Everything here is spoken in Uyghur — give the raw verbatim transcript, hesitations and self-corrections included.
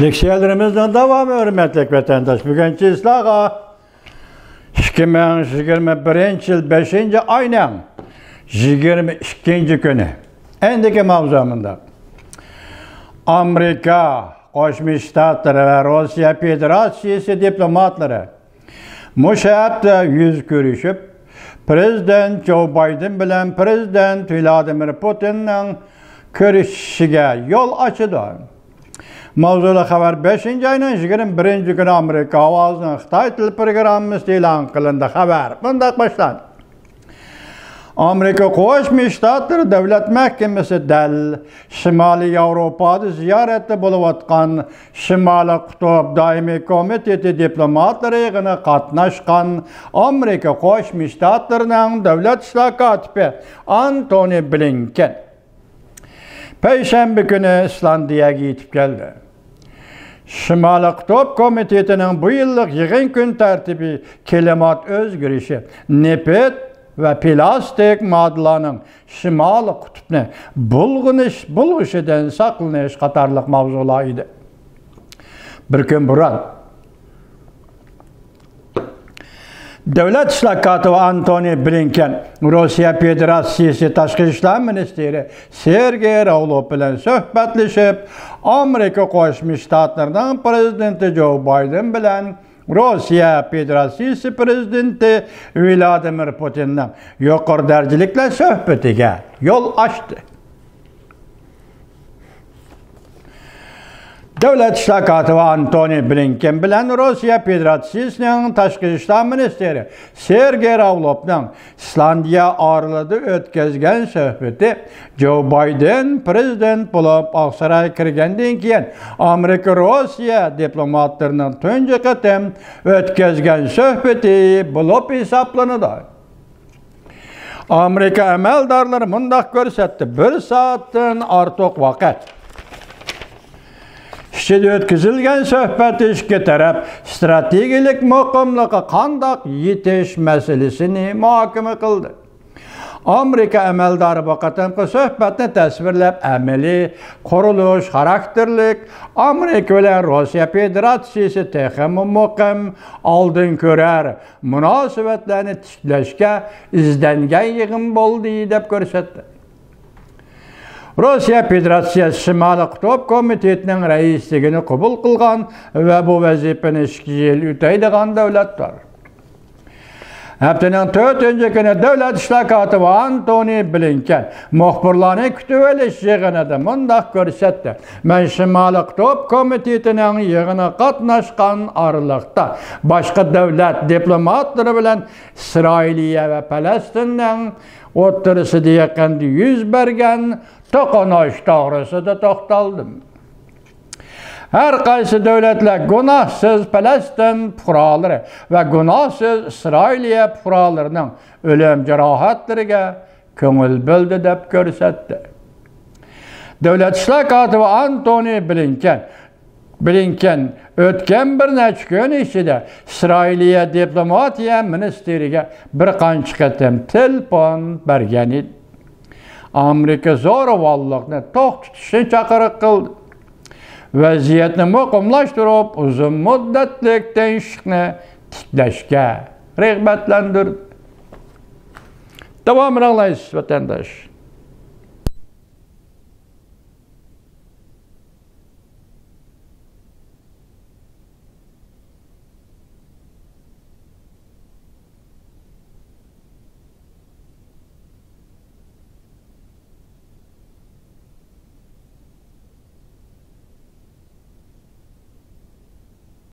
لېكسىيەلىرىمىزنىڭ داۋامى، ھۆرمەتلىك ۋەتەنداش. بۈگۈنكى سىلەرگە ئىككى مىڭ يىگىرمە بىرىنچى يىل بەشىنچى ئاينىڭ يىگىرمە ئىككىنچى كۈنى. ئەندىكى ماۋزۇ مۇنداق. ئامېرىكا قوشما شتاتلىرى ۋە روسىيە فېدېراتسىيىسى دىپلوماتلىرى مۇشۇ ھەپتە يۈز كۆرۈشۈپ، پىرېزىدېنت جو بايدېن بىلەن پىرېزىدېنت ۋلادىمىر پۇتىننىڭ كۆرۈشۈشىگە يول ئاچىدۇ. ماۋزۇلۇق خەۋەر بەشىنچى ئاينىڭ يىگىرمە بىرىنچى كۈنى ئامېرىكا ئاۋازىنىڭ خىتاي تىل پروگراممىسىدا ئېلان قىلىندى. خەۋەر مۇنداق باشلاندى. ئامېرىكا قوشما شتاتلىرى دۆلەت مەھكىمىسى دەل شىمالىي ياۋروپادا زىيارەتتە بولۇۋاتقان شىمالىي قۇتۇپ دائىمىي كومىتېتى دىپلوماتلىرى يىغىنىغا قاتناشقان ئامېرىكا قوشما شتاتلىرىنىڭ دۆلەت ئىشلار كاتىپى ئانتونى بلىنكېن پەيشەنبە كۈنى ئىسلاندىيەگە يېتىپ كەلدى. شىمالىي قۇتۇپ كومىتېتىنىڭ بۇ يىللىق يىغىن كۈن تەرتىپى كىلىمات ئۆزگىرىشى، نېفىت ۋە پىلاستىك ماددىلارنىڭ شىمالىي قۇتۇپنى بۇلغىنىش، بۇلغىشىدىن ساقلىنىش قاتارلىق ماۋزۇلار ئىدى. بىر كۈن بۇرۇن، دۆلەت ئىشلار كاتىپى ئانتونى بلىنكېن روسىيە فېدېراتسىيىسى تاشقى ئىشلار مىنىستىرى سېرگېي راۋلوف بىلەن سۆھبەتلىشىپ، ئامېرىكا قوشما شتاتلىرىنىڭ پىرېزىدېنتى جو بايدېن بىلەن روسىيە فېدېراتسىيىسى پىرېزىدېنتى ۋلادىمىر پۇتىننىڭ يۇقىرى دەرىجىلىكلەر سۆھبىتىگە يول ئاچتى. دۆلەت ئىشلار كاتىپى ئانتونى بلىنكېن بىلەن روسىيە فېدېراتسىيىسىنىڭ تاشقى ئىشلار مىنىستىرى سېرگېي راۋلوفنىڭ ئىسلاندىيە ئارىلىدا ئۆتكۈزگەن سۆھبىتى، جو بايدېن پىرېزىدېنت بولۇپ ئاقسارايغا كىرگەندىن كېيىن ئامېرىكا روسىيە دىپلوماتلىرىنىڭ تۇنجى قېتىم ئۆتكۈزگەن سۆھبىتى بولۇپ ھېسابلىنىدۇ. ئامېرىكا ئەمەلدارلىرى مۇنداق كۆرسەتتى: بىر سائەتتىن ئارتۇق ۋاقىت ئىچىدە ئۆتكۈزۈلگەن سۆھبەت ئىككى تەرەپ ئىستراتېگىيەلىك مۇقىملىققا قانداق يېتىش مەسىلىسىنى مۇھاكىمە قىلدى. ئامېرىكا ئەمەلدارى بۇ قېتىمقى سۆھبەتنى تەسۋىرلەپ، ئەمەلىي، قۇرۇلۇش خاراكتېرلىك، ئامېرىكا بىلەن روسىيە فېدېراتسىيىسى تېخىمۇ مۇقىم، ئالدىن كۆرەر مۇناسىۋەتلەرنى تىكلەشكە ئىزدەنگەن يىغىن بولدى، دەپ كۆرسەتتى. روسىيە فېدېراتسىيەسى شىمالىي قۇتۇپ كومىتېتىنىڭ رەئىسلىكىنى قوبۇل قىلغان ۋە بۇ ۋەزىپىنى ئىككى يىل ئۆتەيدىغان دۆلەتتۇر. ھەپتىنىڭ تۆتىنچى كۈنى دۆلەت ئىشلار كاتىپى ئانتونى بلىنكېن مۇخبىرلارنى كۈتۈۋېلىش يىغىنىدا مۇنداق كۆرسەتتى: مەن شىمالىي قۇتۇپ كومىتېتىنىڭ يىغىنىغا قاتناشقان ئارىلىقتا باشقا دۆلەت دىپلوماتلىرى بىلەن ئىسرائىلىيە ۋە پەلەستىننىڭ ئوتتۇرىسىدا يېقىندا يۈز بەرگەن توقۇنۇش توغرىسىدا توختالدىم. ھەر قايسى دۆلەتلەر گۇناھسىز پەلەستىن پۇقرالىرى ۋە گۇناھسىز ئىسرائىلىيە پۇقرالىرىنىڭ ئۆلۈم جاراھەتلىرىگە كۆڭۈل بۆلدى، دەپ كۆرسەتتى. دۆلەت ئىشلار كاتىپى ئانتونى بلىنكېن، بلىنكېن ئۆتكەن بىر نەچچە كۈن ئىچىدە ئىسرائىلىيە دىپلوماتىيە مىنىستىرىگە بىر قانچە قېتىم تېلېفون بەرگەن ئىدى. ئامېرىكا زورىۋاللىقنى توختىتىشنى چاقىرىق قىلدى. ۋەزىيەتنى مۇقىملاشتۇرۇپ، ئۇزۇن مۇددەتلىك تىنچلىقنى تىكلەشكە رىغبەتلەندۈردى. داۋامىنى ئاڭلايسىز، ۋەتەنداش.